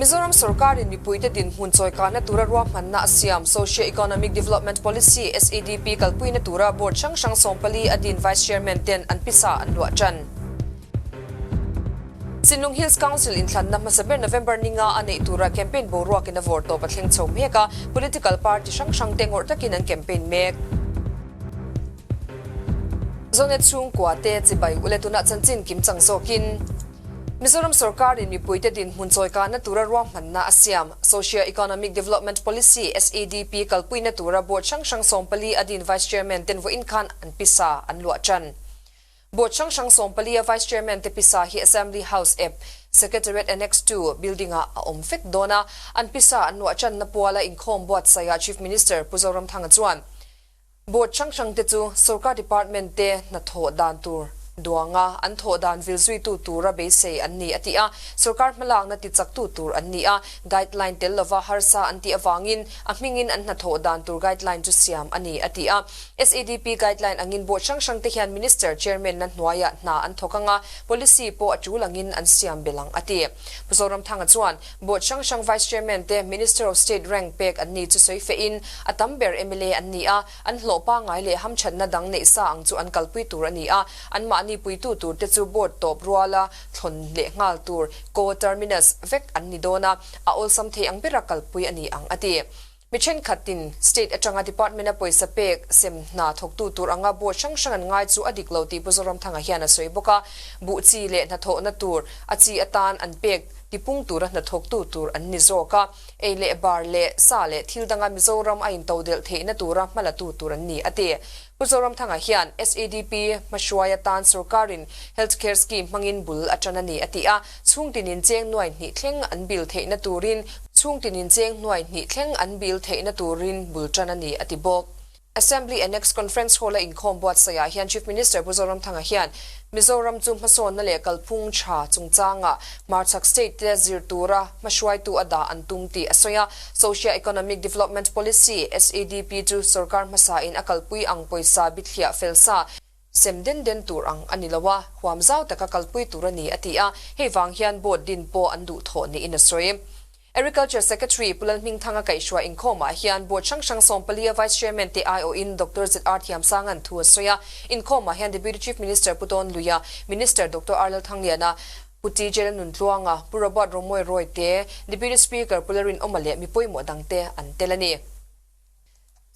Mizoram sorkarin mipuite dinhmun chawikahna tura ruahmanna a siam Socio-Economic Development Policy, SEDP, kalpuina tura Board hrang hrang 14 a din Vice Chairman ten an pisa an luah tan. Sinlung Hills Council inthlanna hmasa ber November ninga a neih tura campaign boruakin a vawr tawp a thleng chho mek a, political party hrang hrang te ngawrh takin an campaign mek. Zonet chhungkua te chibai ule tunah chanchin kim chang zawkin Mizoram sorkarin mipuite dinhmun chawikahna tura ruahmanna a siam. Socio-Economic Development Policy, SEDP, kalpuina tura Board hrang hrang 14 a din Vice Chairman ten vawiin khan an pisa an luah tan. Board hrang hrang 14 a Vice Chairman te pisa hi Assembly House ep, Secretariat Annex ii building ah a awm vek dawn a. An pisa an luah tanna puala inkhawm buatsaihah Chief Minister Pu Zoramthanga chuan, Board hrang hrang te chu sorkar department te hnathawh dan tur duanga an thawh dan vil zuitu tura beisei an ni a ti a, sorkar hmalakna tichaktu tur an ni a, guideline tel lova harsa an tih avangin a hmingin an hnathawh dan tur guideline chu siam a ni a ti a. SEDP guideline angin board hrang hrang te hian Minister, Chairman na hnuaiah hna an thawk anga, policy pawh a tul angin an siam belh ang a ti. Pu Zoramthanga chuan Board hrang hrang Vice Chairman te Minister of State rank pek an ni chu sawi fehin a tam ber mla an ni a, an hlawh pangngai leh hamthatna dang neih sa ang chu an kalpui tur a ni a, anmahni puitu tur te chu board tawp ruala thlawn leh nghal tur co-terminus vek an ni dawn a, a awlsam thei ang bera kalpui a ni ang a ti. Mi thenkhatin State atanga Department a pawisa pek sem hna thawktu tur anga board hrang hrang an ngai chu a dik lo tih Pu Zoramthanga hian a sawi bawk a, buh chi leh hnathawhna tur a chi atan an pek tipung tura hnathawktu tur an ni zawk a, ei leh bar leh sa leh thil danga Mizoram a intodelh theihna tura hmalatu tur an ni a ti. Pu Zoramthanga hian SEDP hmahruai atan sorkarin Health Care Scheme hmangin bul a tan a ni a ti a, chhungtinin cheng nuai hnih thleng an bil theihna turin chhungtinin cheng nuai hnih thleng an bil theihna turin bul tan a ni a ti bawk. Assembly Annex Conference Hall-a inkhawm buatsaihah hian Chief Minister Pu Zoramthanga hian Mizoram chu hmasawnna leh kalphung tha chungchangah hmarchhak state te zir tura hmahruaitu a dah an tum tih a sawi a. Socio-Economic Development Policy, SEDP, chu sorkar hmasain a kalpui ang pawisa bithliah fel sa sem den den tur ang a ni lo a, huam zau taka kalpui tur a ni a ti a, hei vang hian board din pawh an duh thawh niin a sawi. Agriculture Secretary Pu Lalhmingthanga kaihhruai inkhawmah hian Board hrang hrang 14 a Vice Chairman te aiawhin Doctor ZR Thiamsanga'n thu a sawi a. Inkhawmah hian Deputy Chief Minister Pu Tawn Luia, Minister Doctor R Lalthangliana, Pu TJ Lalnuntluanga, Pu Robert Romawi Royte, Deputy Speaker Pu Lalrinawma leh mi pawimawh dangte an tel a ni.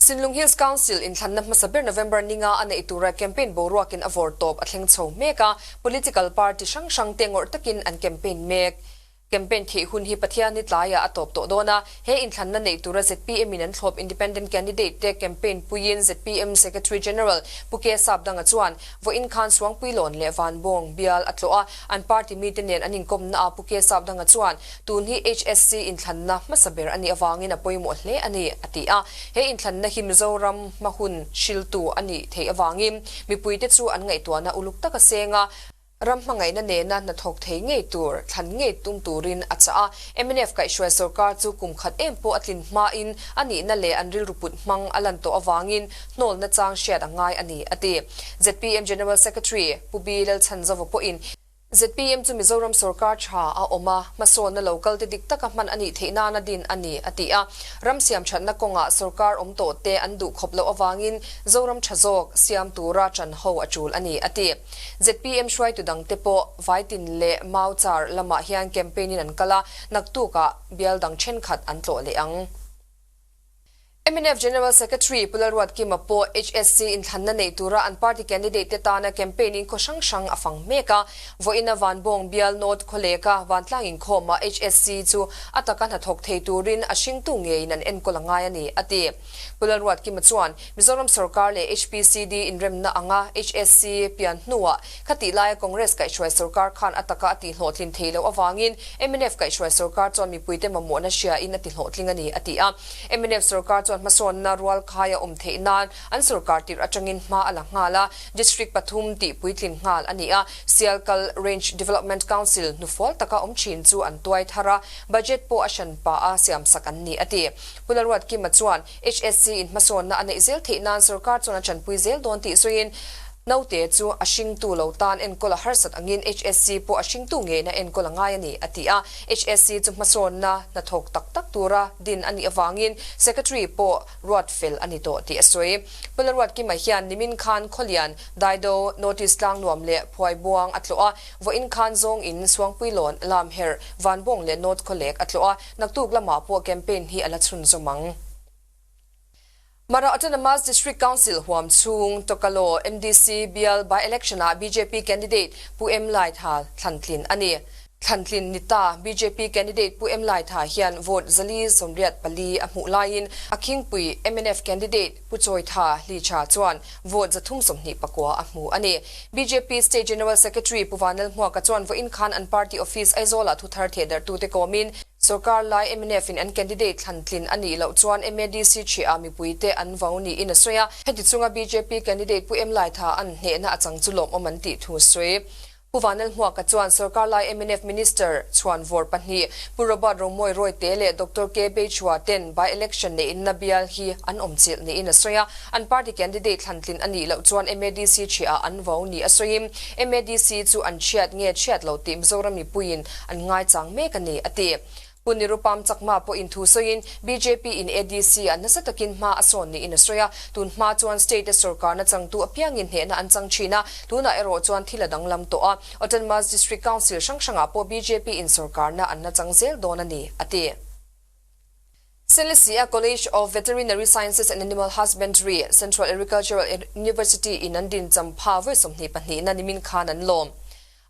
Sinlung Hills Council inthlanna hmasa ber November ninga a neih tura campaign boruakin a vawr tawp a thleng chho mek a, political party hrang hrangte ngawrh takin an campaign mek. Campaign theih hun hi Pathianni tlaiah a tawp tawh dawn a, he inthlanna neih tura zpm in an thlawp Independent candidate te campaign puiin zpm Secretary General Pu K Sapdanga chuan vawiin khan Suangpuilawn leh Vanbawng bial a tlawh a, an party mite nen an inkawmna ah Pu K Sapdanga chuan tun hi HSC inthlanna hmasa ber a nih avangin a pawimawh hle a ni, a ti a. He inthlanna hi Mizoram hma hun hriltu a nih theih avangin mipuite chu an ngaihtuahna uluk tak a seng a, Ram hmangaihna nena hnathawk thei ngei tur, thlan ngei tum turin a chah a. Mnf kaihhruai sorkar chu kum khat em pawh a tlin hmain a nihna leh an rilru put hmang a lan tawh avangin hnawlna chang hriat a ngai a ni, a ti. Zpm General Secretary Pu B Lalchhanzova pawhin, Zpm chu Mizoram sorkar tha a awm a, hmasawnna lo kalte dik taka hman a nih theih nana din a ni, a ti a. Ram siam thatna kawngah sorkar awm tawhte an duh khawp loh avangin Zoram tha zawk siam tura ṭan ho a ṭul a ni, a ti. Zpm hruaitu dangte pawh Vaitin leh Mauchar lamah hian campaign in an kal a, naktukah bial dang thenkhat an tlawh leh ang. Mnf General Secretary Pu Lalruatkima pawh HSC inthlanna neih tura an party candidate te tana campaign in khaw hrang hrang a fang mek a. Vawiina Vanbawng bial North Khawleka vantlang inkhawmah HSC chu a taka hnathawk thei turin a hringtu ngeiin an enkawl a ngai a ni, a ti. Pu Lalruatkima chuan Mizoram sorkar leh HPCD inremna anga HSC pian hnuah khatih laia Congress kaihhruai sorkar khan a taka a tihhlawhtlin theih loh avangin mnf kaihhruai sorkar chuan mipuite mamawhna hriain a tihlawhtling a ni, a ti a. Mnf sorkar chuan hmasawnna rualkhai a awm theih nan an sorkar tirh atangin hma a la nghal a, District pathum tih puitlin nghal a ni a. Sialkal Range Development Council hnufual taka awm thin chu an tuai thar a, budget pawh a hran pah a siamsak an ni, a ti. Pu Lalruatkima chuan HSC in hmasawnna a neih zel theih nan sorkar chuan a tanpui zel dawn tih sawiin. Naute chu a hringtu lo tan enkawl a harsat angin HSC pawh a hringtu ngeina enkawl a ngai a ni, a ti a. HSC chu hmasawnna hnathawk tak tak tura din a nih avangin Secretary pawh ruat fel a ni tawh tih a sawi. Pu Laruatkima hian nimin khan Khawlian, Daido, Notice Tlangnuam leh Phuaibuang a tlawh a, vawiin khan zawng in Suangpuilawn, Lamherh, Vanbawng leh North Khawlek a tlawh a, naktuk lamah pawh campaign hi a la chhunzawm ang. Mara Autonomous District Council huam chhung Tokalo MDC bial by-election ah bjp candidate Pu M Laitha thlantlin a ni. Thlantlin ni ta bjp candidate Pu M Laitha hian vote 484 a hmuh laiin a khingpui mnf candidate Pu Chawitha Hlicha chuan vote 329 a hmu a ni. Bjp State General Secretary Pu Vanel Hmuaka chuan vawiin khan an party office Aizawl ah thuthar thehdarhtute kawmin, Sorkar lai mnf in an candidate thlantlin a nih loh chuan MADC ṭhiah mipuite an vau niin a sawi a, heti chunga bjp candidate Pu M Laitha an hnehna a chang chu lawmawm an tih thu a sawi. Pu Vanlalhmuaka chuan sorkar lai mnf minister chhuanvawr pahnih Pu Robert Romawi Rawite leh Doctor K Beichhua ten by-election neihinna bial hi an awmchilh niin a sawi a, an party candidate thlantlin a nih loh chuan MADC ṭhiah an vau ni a sawiin MADC chu an chhiat nge chhiat lo tih Mizoram mipuiin an ngaichang mek a ni, a ti. Pu Nirupam Chakma pawhin thu sawiin bjp in ADC ah nasa takin hma a sawn niin a sawi a, tun hma chuan state a sorkarna changtu apiangin hnehna an chang thin a, tunah erawh chuan thil a danglam tawh a, Autonomous District Council hrang hrangah pawh bjp in sorkarna an la chang zel dawn a ni, a ti. Selesih-a College of Veterinary Sciences and Animal Husbandry, Central Agricultural University in an din champha vawi 22 na nimin khan an lawm.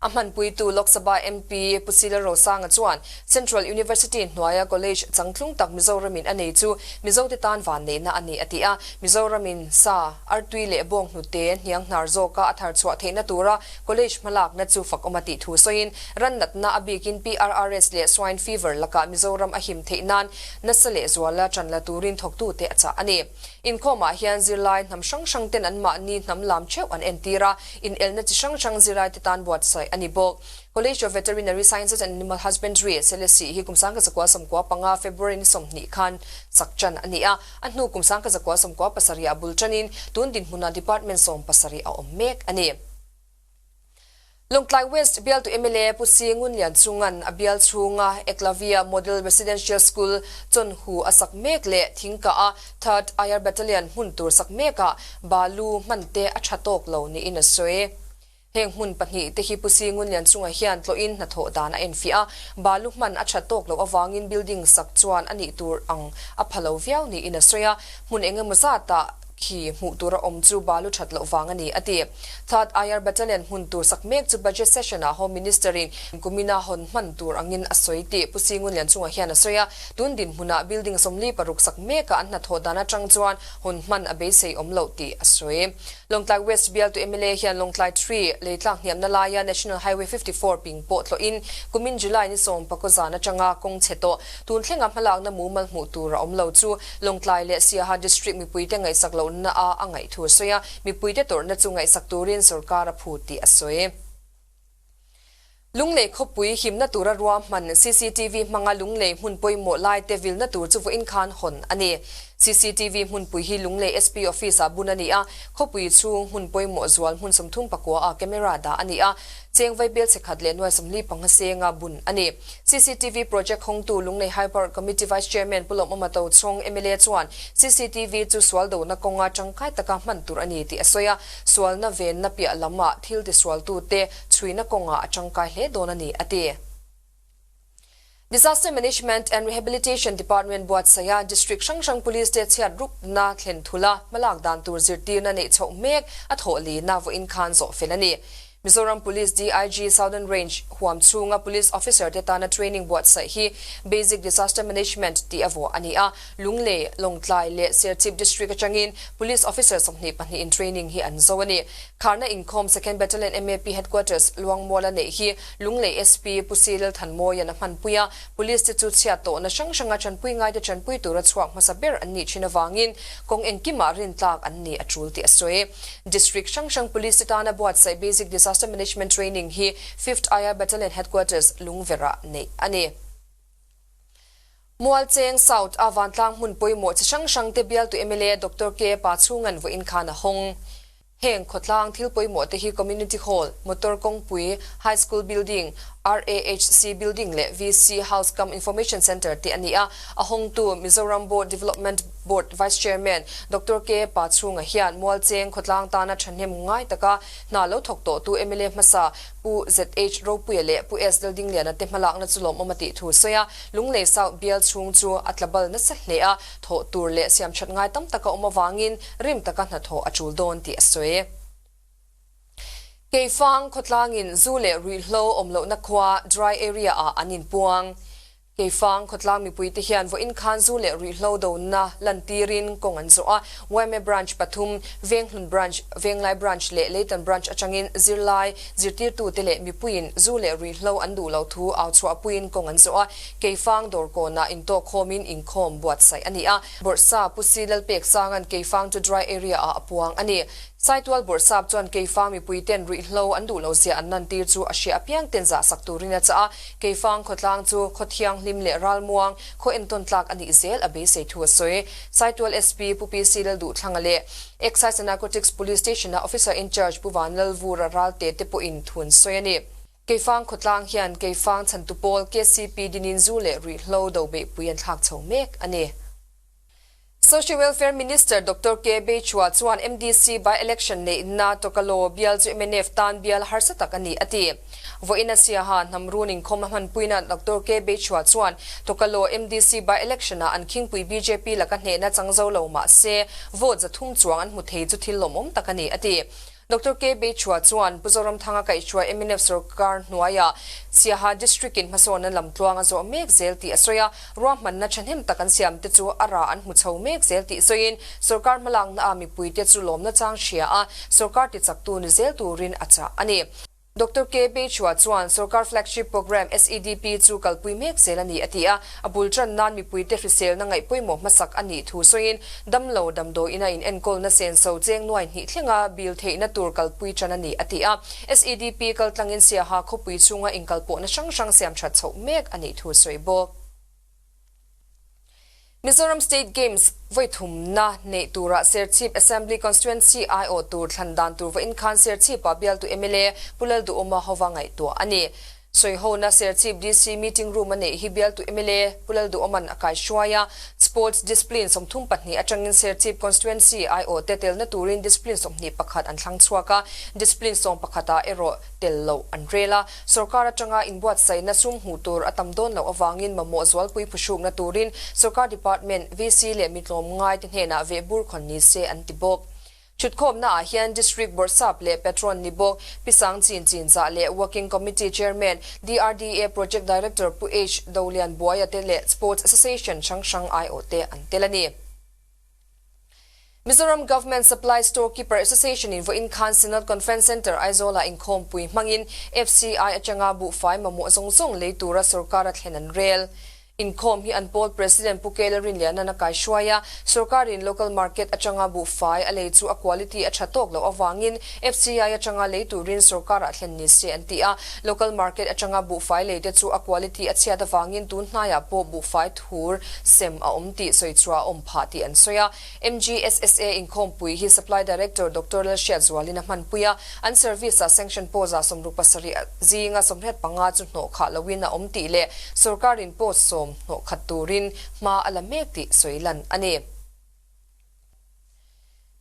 A hmanpuitu Lok Sabha MP Pu Sila Rosanga chuan Central University hnuaia college changtlung tak Mizoramin a nei chu Mizote tan vanneihna a ni a ti a. Mizoramin sa, artui leh bawnghnute hniang hnar zawka a thar chhuah theihna tura college hmalakna chu fakawm a tih thu sawiin rannatna a bikin PRRS leh Swine Fever lakah Mizoram a him theih nan nasa lehzuala ṭan la turin thawktute a chah a ni. Inkhawmah hian zirlai hnam hrang hrang ten anmahni hnam lam theuh an entir a, inelna chi hrang hrang zirlaite tan buatsaih a ni bawk. College of Veterinary Sciences and Animal Husbandry, Selesih hi kum 1995 February ni 20 khan sak ṭan a ni a, a hnu kum 1997 ah bul ṭanin tun dinhmunah department 17 a awm mek a ni. Lawngtlai West bialtu mla Pu Si Ngunlian chungan a bial chhunga Eklavia Model Residential School chawnhu a sak mek leh thingkah a Third IR Battalion hmun tur sak mekah balu hman te a tha tawk lo niin a sawi. Heng hmun pahnih te hi Pu Si Ngunlian chunga hian tlawhin hnathawh dan a enfiah a, balu hman a that tawk loh avangin building sak chuan a nih tur ang a pha lo viau niin a sawi a, hmun engemaw zatah Khi hmuh tur a awm chu balu that loh vang a ni, a ti. Third IR Battalion hmun tur sak mek chu Budget Session ah Home Minister in kumina hawn hman tur angin a sawi tih Pu Singun Lianchunga hian a sawi a. Tun dinhmunah building 46 sak mekah an hnathawh dan atang chuan hawn hman a beisei awm loh tih a sawi. Lawngtlai West bialtu mla hian Lawngtlai Three leitlak hniamna laia National Highway 54 ping pawh tlawhin kumin July ni sawm pakaw zan atanga kawng chhe tawh Tun thlenga hmalakna mumal hmuh tur a awm lo chu Lawngtlai leh Siaha District mipuite ngaihsak lohna a a ngaih thu a sawi a, mipuite tawrhna chu ngaihsak turin sorkar a phut tih a sawi. Lunglei khawpui himna tura ruahman cctv hmanga Lunglei hmun pawimawh laite vilna tur chu vawiin khan hawn a ni. Cctv hmunpui hi Lunglei SP Office ah bun a ni a, khawpui chhung hmun pawimawh zual hmun 39 ah camera dah a ni a, cheng vaibel chhe khat leh nuai 45 senga bun a ni. Cctv project hawngtu Lunglei High Power Committee Vice Chairman Pu Lawmawma Tochhawng mla chuan cctv chu sual dona kawnga tangkai taka hman tur a ni tih a sawi a, sualna venna piah lamah thil tisualtute chhuina kawngah a tangkai hle dawn a ni, a ti. Disaster Management and Rehabilitation Department buatsaiha District hrang hrang Police te chhiat rukna thlen thula hmalak dan tur zirtirna neih chhoh mek a thawh lina vawiin khan zawh fel a ni. Mizoram Police DIG Southern Range huam chhunga Police Officer te tana training buatsaih hi Basic Disaster Management tih a vuah a ni a, Lunglei, Lawngtlai leh Serchhip District atangin Police Officer 22 in training hi an zo a ni. Kharna inkhawm Second Battalion MAP Headquarters Luangmuala neih hi Lunglei SP Pu C Lalthanmawia'n a hmanpui a, Police te chu chhiat tawhna hrang hranga tanpui ngaite tanpui tura chhuak hmasa ber an nih thin avangin kawng engkimah rintlak an ni a tul tih a sawi. District hrang hrang Police te tana buatsaih Basic Disaster Management Training hi Fifth IR Battalion Headquarters, Lungverah neih a ni. Mualcheng South a vantlang hmun pawimawh chi hrang hrang te bialtu mla Doctor K Pachhunga'n vawiin khan a hawng. Heng khawtlang thil pawimawh te hi Community Hall, Motor kawngpui, High School Building, RAHC Building leh VC House cum Information Centre te a ni a. A hawngtu Mizoram Board Development Board Vice Chairman Doctor K Pachhunga hian Mualcheng khawtlang tana thahnem ngai taka hna lo thawk tawhtu mla hmasa Pu ZH Ropuia leh Pu S Laldingliana te hmalakna chu lawmawm a tih thu sawi a, Lunglei South bial chhung chu a tla bal nasa hle a, thawh tur leh siamthat ngai tam taka awm avangin rim taka hnathawh a tul dawn tih a sawi. Keifang khawtlangin zu leh ruihhlo awm lohna khua dry area ah an inpuang. Keifang khawtlang mipuite hian vawiin khan zu leh ruihhlo dona lantirin kawng an zawh a, yma Branch pathum, Venghlun Branch, Venglai Branch leh Leitan Branch atangin zirlai, zirtirtute leh mipuiin zu leh ruihhlo an duh loh thu au chhuahpuiin kawng an zawh a, Keifang dawrkawnah intawkkhawmin inkhawm buatsaih a ni a, Bawrhsap Pu Si Lalpeksanga'n Keifang chu dry area-ah a puang a ni. Saitual Bawrhsap chuan Keifang mipuite'n ruihhlo an duh lohzia an lantir chu a hria apiangte'n zahsak turin a chah a, Keifang khawtlang chu khaw thianghlim leh ralmuang, khaw entawn tlak a nih zel a beisei thu a sawi. Saitual SP Pu PC Lalduhthanga leh Excise and Narcotics Police Station-a Officer in Charge Pu Vanlalvura Ralte te pawhin thu an sawi a ni. Keifang khawtlang hian Keifang chhantu pawl KCP dinin zu leh ruihhlo do beihpui an thlak chho mek a ni. Social Welfare Minister Doctor K Beichhua chuan MDC by-election neihna Tokalo bial chu mnf tan bial harsa tak a ni a ti. Vawiin a siaha hnam run inkhawm a hmanpuina Doctor K Beichhua chuan Tokalo MDC by-election ah an khingpui bjp laka hnehna chang zo lo mah se vote 300 chuang an hmu thei chu thil lawmawm tak a ni a ti. Doctor K. Beichhua chuan Pu Zoramthanga kaihhruai mnf sorkar hnuaiah Siaha District in hmasawnna lamtluang a zawh mek zel tih a sawi a, ruahmanna thahnem tak an siam te chu a rah an hmu chho mek zel tih sawiin sorkar hmalakna ah mipuite chu lawmna chang hria a, sorkar tichaktu ni zel turin a chah a ni. Doctor K. Beichhua chuan sorkar flagship programme SEDP chu kalpui mek zel a ni a ti a, a bul tan nan mipuite hriselna ngaih pawimawh hmasak a nih thu sawiin damlo damdawiin a inenkawlna senso cheng nuai hnih thlenga bil theihna tur kalpui tan a ni a ti a, SEDP kaltlangin Siaha khawpui chhunga inkalpawhna hrang hrang siam that chhoh mek a nih thu sawi bawk. Mizoram State Games vawi thumna neih turah Serchhip Assembly Constituency aiawh tur thlan dan tur vawiin khan Serchhip-ah bialtu mla Pu Lalduhawma hova ngaihtuah a ni. Sawihona Serchhip DC Meeting Room a neih hi bialtu mla Pu Lalduhawma'n a kaihruai a. Sports Discipline 32 atangin Serchhip Constituency aiawhte telna turin Discipline 21 an thlang chhuak a, Discipline 11 ah erawh tel loh an rel a, sorkar atanga inbuatsaihna sum hmuh tur a tam dawn loh avangin mamawh zualpui phuhrukna turin sorkar department, VC leh mi tlawmngai te hnenah vehbur khawn ni se an ti bawk. Thutkhawmna ah hian District Bawrhsap leh Patron ni bawk Pi Sang Chin Chin Zah leh Working Committee Chairman, DRDA Project Director Pu H Dolian Buaia te leh Sports Association hrang hrang aiawhte an tel a ni. Mizoram Government Supply Store Keeper Association in vawiin khan Synod Conference Centre Aizawl-ah inkhawmpui hmangin FCI atanga buhfai mamawh zawng zawng lei tura sorkara thlen an rel. Inkhawm hi an pawl President Pu Kela Rinliana'n a kaihruai a, sorkarin local market atanga buhfai a lei chu a quality a tha tawk loh avangin FCI atanga lei turin sorkarah thlen ni se an ti a, local market atanga buhfai lei te chu a quality a chhiat avangin tun hnaiah pawh buhfai thur sem a awm tih sawi chhuah a awm phah tih an sawi a. MGSSA inkhawmpui hi Supply Director Doctor Lalhriatzualin a hmanpui a, an service-ah sanction post-ah 67 zinga 85 chu hnawh khah loin a awm tih leh sorkarin post sawm hnawh khat turin hma a la mek tih sawi lan a ni.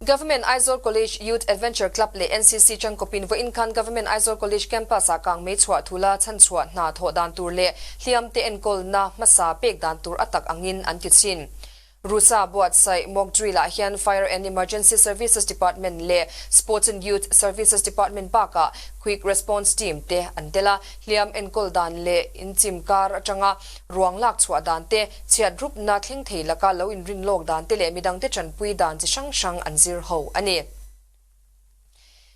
Government Aizawl College Youth Adventure Club leh NCC changkawpin vawiin khan Government Aizawl College Campus-ah kangmei chhuah thula chhanchhuah hna thawh dan tur leh hliamte enkawlna hmasa pek dan tur a tak angin an ti thin. Rusa buatsaih mock drill-ah hian Fire and Emergency Services Department leh Sports and Youth Services Department bakah Quick Response Team te an tel a, hliam enkawl dan leh inchim kar atanga ruang lak chhuah dan te, Chhiat rupna thleng thei laka lo inrin lawk dan te leh midangte tanpui dan chi hrang hrang an zir ho a ni.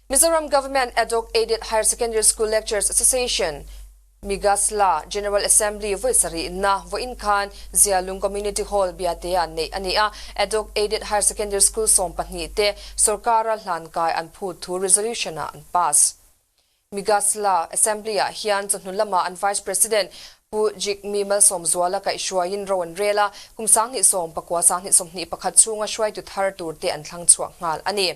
Mizoram Government Ad-hoc Aided Higher Secondary School Lecturers Association, Migasla, General Assembly vawi sarihna vawiin khan Zialung Community Hall Biatea neih a ni a. Ad-hoc Aided Higher Secondary School 12 te sorkara hlankai an phut thu resolution-ah an pass. Migasla Assembly-ah hian chawhnu lamah an Vice President Pu Jigme Malsawmzuala kaihhruaiin ro an rel a, kum 2019 2021 chhunga hruaitu thar turte an thlang chhuak nghal a ni.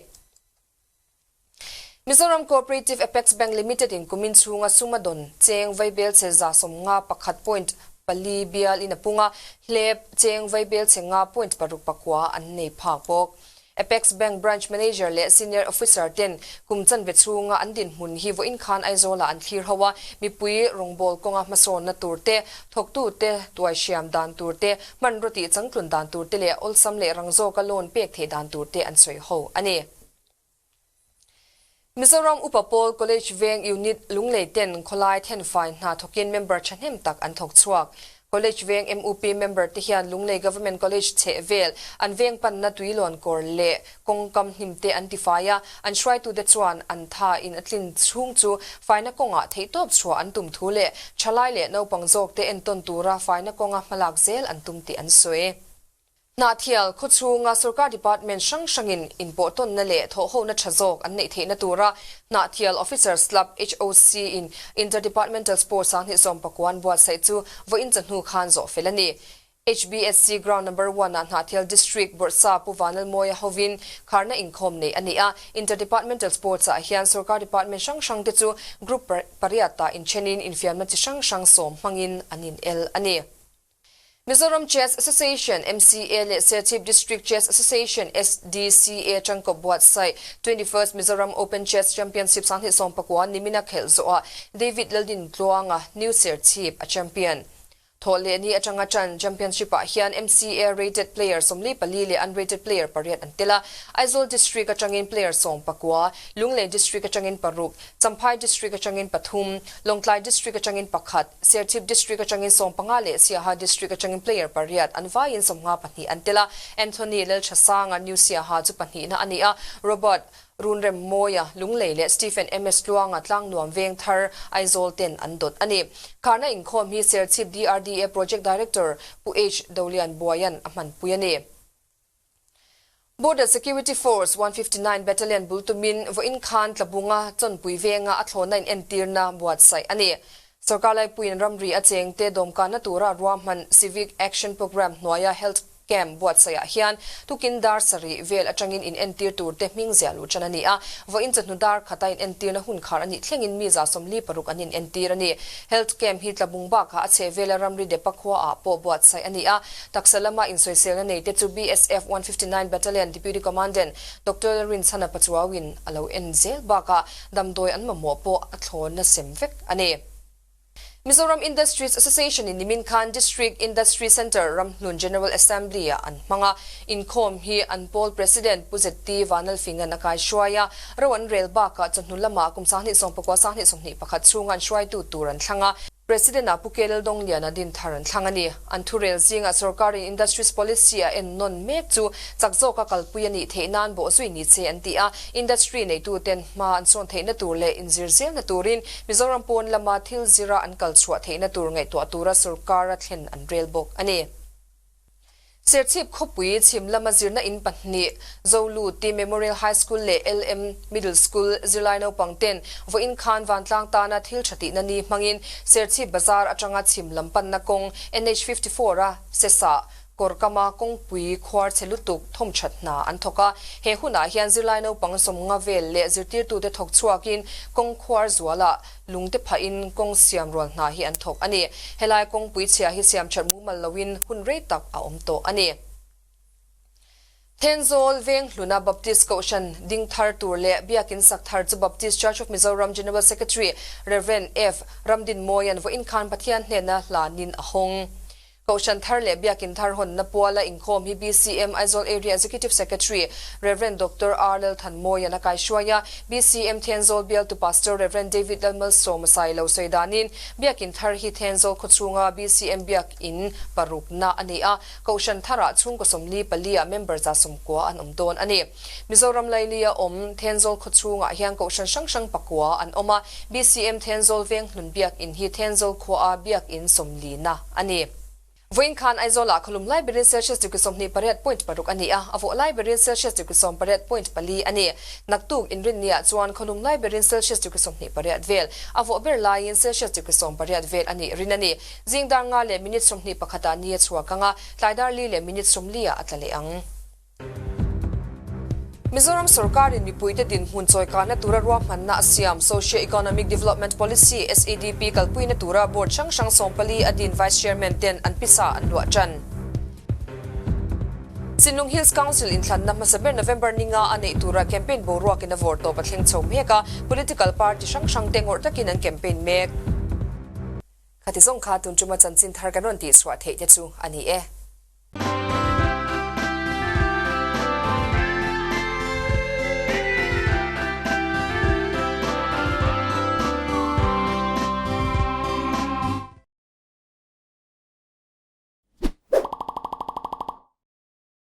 Mizoram Cooperative Apex Bank Limited in kumin chhunga sum a dawn cheng vaibelchhe 51 point pali bial in a pung a, hlep cheng vaibelchhe nga point paruk pakua an nei phak bawk. Apex Bank Branch Manager leh Senior Officer ten kum chanve chhunga an dinhmun hi vawiin khan Aizawlah an thlir ho a, mipui rawngbawl kawnga hmasawnna tur te, thawktute tuaihriam dan tur te, hmanraw tih changtlun dan tur te leh awlsam leh rang zawka loan pek theih dan tur te an sawi ho a ni. Mizoram Upa Pawl College Veng Unit Lunglei ten khawlai thenfai hna thawkin member thahnem tak an thawk chhuak. College Veng MUP member te hian Lunglei Government College chheh vel an veng panna tuilawn kawr leh kawngkam hnim te an tifai a, an hruaitute chuan an tha in a tlin chhung chu faina kawngah theihtawp chhuah an tum thu leh thalai leh naupang zawkte entawn tura faina kawnga hmalak zel an tum tih an sawi. Hnahthial khawchhunga sorkar department hrang hrangin inpawhtawnna leh thawhhona tha zawk an neih theihna tura Hnahthial Officers Club, HOC, in Inter-Departmental Sports 2019 an buatsaih chu vawiin chawhnu khan zawh fel a ni. HBSC Ground Number One ah Hnahthial District Bawrhsa Pu Vanlalmawia hovin kharna inkhawm neih a ni a. Inter-Departmental Sports ah hian sorkar department hrang hrangte chu group pariatah inthenin infiamna chi hrang hrang sawm hmangin an inel a ni. Mizoram Chess Association, MCA, leh Serchhip District Chess Association, SDCA, tangkawp buatsaih 21st Mizoram Open Chess Championship 2019 nimina khelh zawhah David Laldintluanga, New Serchhip, a champion. Thawhlehni atanga tan championship-ah hian MCA rated player 44 leh unrated player pariat an tel a. Aizawl District atangin player 19, Lunglei District atangin paruk, Champhai District atangin pathum, Lawngtlai District atangin pakhat, Serchhip District atangin 15 leh Siaha District atangin player pariat an vaiin 52 an tel a. Anthony Lalthasanga, New Siaha chu pahnihna a ni a, Robert Runremmawia, Lunglei leh Stephen MS Tluanga Tlangnuam Vengthar, Aizawl ten an dawt a ni. Kharna inkhawm hi Serchhip DRDA Project Director Pu H Dolian Buaia'n a hmanpui a ni. Border Security Force 159 Battalion bul tumin vawiin khan Tlabunga chawnpui venga a thlawhna inentirna buatsaih a ni. Sorkar laipuiin ramri a chengte dawmkanna tura ruahman Civic Action Programme hnuaia Health Camp buatsaihah hian tukin dar sarih vel atangin inentir turte hming ziah luh tan a ni a. Vawiin chawhnu dar khata inentirna hun khar a nih thlengin mi 46 an inentir a ni. Health Camp hi Tlabung bakah a chheh vela ramri Depa khuaah pawh buatsaih a ni a. Taksa lama insawiselna neite chu BSF 159 Battalion Deputy Commandant Doctor Lalrinchhana Pachuauin a lo en zel bakah damdawi an mamawh pawh a thlawn na sem vek a ni. Mizoram Industries Association in nimin khan District Industry Centre Ramhlun General Assembly ah an hmang a, inkhawm hi an pawl President Pu ZT Vanlalfinga'n a kaihruai a, ro an rel bakah chawhnu lamah kum 2019 2021 chhunga an hruaitu tur an thlang a. President ah Pu K Laldawngliana din thar an thlang a ni. An thurel zingah sorkarin Industries Policy a en nawn mek chu chak zawka kalpui a nih theih nan bawhzui ni che an ti a. Industry neituten hma an sawn theihna tur leh inzir zelna turin Mizoram pawn lama thil zira an kal chhuah theihna tur ngaihtuah tura sorkara thlen an rel bawk a ni. Serchhip khawpui chhim lama zirna in pahnih, Zoluti Memorial High School leh LM Middle School zirlai naupang ten vawiin khan vantlang tana thil tha tihna ni hmangin Serchhip Bazar atanga chhim lam panna kawng NH 54 a Sesah kawrkama kawngpui khuar chhe lutuk thawmthat hna an thawk a. He hunah hian zirlai naupang sawmnga vel leh zirtirtute thawk chhuakin kawng khuar zualah Lungte phahin kawng siam rual hna hi an thawk a ni. Helai kawngpui chhia hi siam that mumal loin hun rei tak a awm tawh a ni. Thenzawl Venghluna Baptist Kohhran ding thar tur leh Biakin sak thar chu Baptist Church of Mizoram General Secretary Rev. F. Ramdinmawia'n vawiin khan Pathian hnena hlanin a hawng. Kohhran thar leh Biakin thar hawnna puala inkhawm hi BCM Aizawl Area Executive Secretary Rev. Doctor R. Lalthanmawia'n a kaihruai a, BCM Thenzawl bialtu Pastor Rev. David Lalmalsawma Sailo sawi danin Biakin thar hi Thenzawl khawchhunga BCM Biakin parukna a ni a, Kohhran tharah chhungkaw 44 ah member 90 an awm dawn a ni. Mizoram Lailia awm Thenzawl khawchhungah hian Kohhran hrang hrang pakua an awm a, BCM Thenzawl Venghlun Biakin hi Thenzawl khuaa Biakin 40 na a ni. Vawiin khan Aizawlah khawlum lai berin Celsius degree 28 point paruk a ni a, a vawh lai berin Celsius degree 18 point pali a ni. Naktuk inrinniah chuan khawlum lai berin Celsius degree 28 vel, a vawh ber laiin Celsius degree 18 vel a nih rin a ni. Zing dar nga leh minute 21 ah ni a chhuak ang a, tlai dar li leh minute 40 ah a tla leh ang. Mizoram sorkarin mipuite dinhmun chawikahna tura ruahmanna a siam Socio-Economic Development Policy, SEDP, kalpuina tura Board hrang hrang 14 a din Vice Chairman ten an pisa an luah tan. Sinlung Hills Council inthlanna hmasa ber November ninga a neih tura campaign boruakin a vawr tawp a thleng chho mek a, political party hrang hrang te ngawrh takin an campaign mek. Khati zawng kha tun tuma chanchin thar kan rawn tihchhuah theih te chu a ni e.